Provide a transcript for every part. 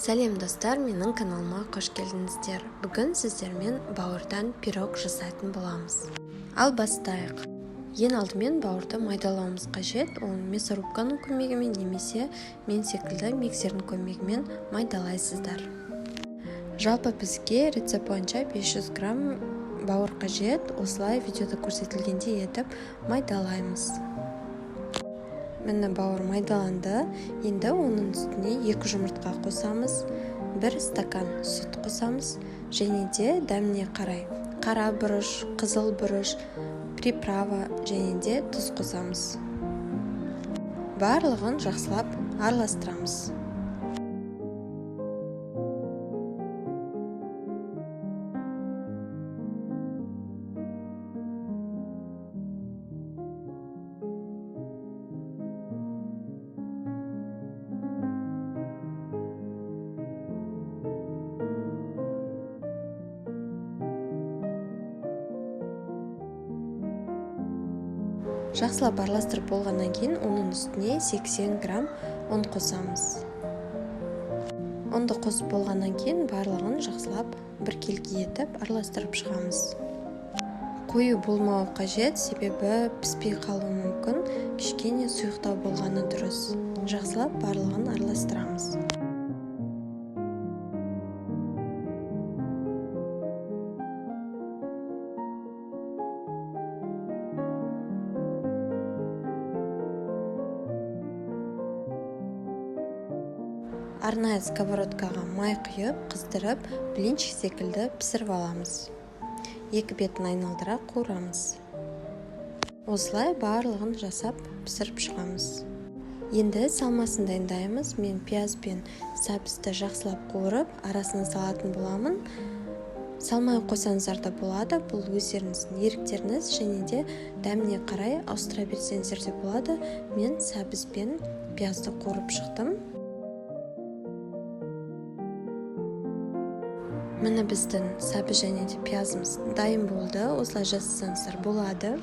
Сәлем достар, менің каналыма қош келдіңіздер. Бүгін сіздермен бауырдан пирог жасайтын боламыз. Ал бастайық. Ең алдымен бауырды майдалауымыз қажет. Оны мясорубканың көмегімен немесе мен секілді миксердің көмегімен майдалайсыздар. Жалпы бізге рецепт бойынша 500 грамм бауыр қажет. Осылай видеода көрсетілгендей етіп майдалаймыз. Міне, бауыр майдаланды. Енді оның үстіне 2 жұмыртқа қосамыз, 1 стакан сүт қосамыз және де дәміне қарай қара бұрыш, қызыл бұрыш, приправа және де тұз қосамыз. Барлығын жақсылап араластырамыз. Жақсылап араластырып болғаннан кейін оның үстіне 80 грамм ұн қосамыз. Ұнды қосып болғаннан кейін барлығын жақсылап біркелкі етіп араластырып шығамыз. Қою болмауы қажет, себебі піспей қалуы мүмкін. Кішкене сұйықтау болғаны дұрыс. Жақсылап барлығын араластырамыз. Арнайы сковородкаға май құйып, қыздырып, блинчик секілді пісіріп аламыз. Екі бетін айналдыра қуырамыз. Осылай барлығын жасап пісіріп шығамыз. Енді салмасын дайындаймыз. Мен пияз бен сәбізді жақсылап қуырып, арасына салатын боламын. Салмай қойсаңыздар да болады. Бұл өздеріңіздің еріктеріңіз және де дәміне қарай ауыстыра берсеңіздер де болады. Мен сәбіз бен пиязды қуырып шықтым. Міне, біздің сәбіз және де пиязымыз дайын болды. Осылай жасасаңыздар болады.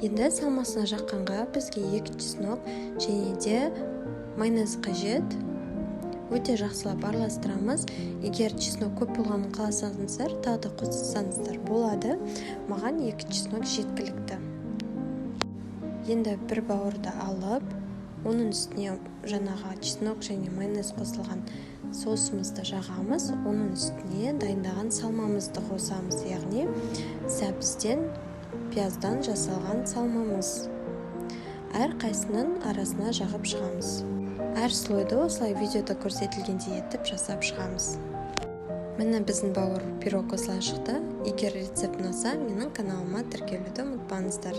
Енді салмасына жаққанға бізге 2 чеснок және де майонез қажет. Өте жақсылап араластырамыз. Егер чеснок көп болғанын қаласаңыздар, тағы да қоссаңыздар болады. Маған 2 чеснок жеткілікті. Енді бір бауырды алып, оның үстіне жаңағы чеснок және майонез қосылған соусымызды жағамыз. Оның үстіне дайындаған салмамызды қосамыз, яғни сәбізден, пияздан жасалған салмамыз. Әр қайсының арасына жағып шығамыз. Әр слойды осылай видеода көрсетілгендей етіп жасап шығамыз. Міне, біздің бауыр пирог осылай шықты. Егер рецепт ұнаса, менің каналыма тіркелуді ұмытпаңыздар.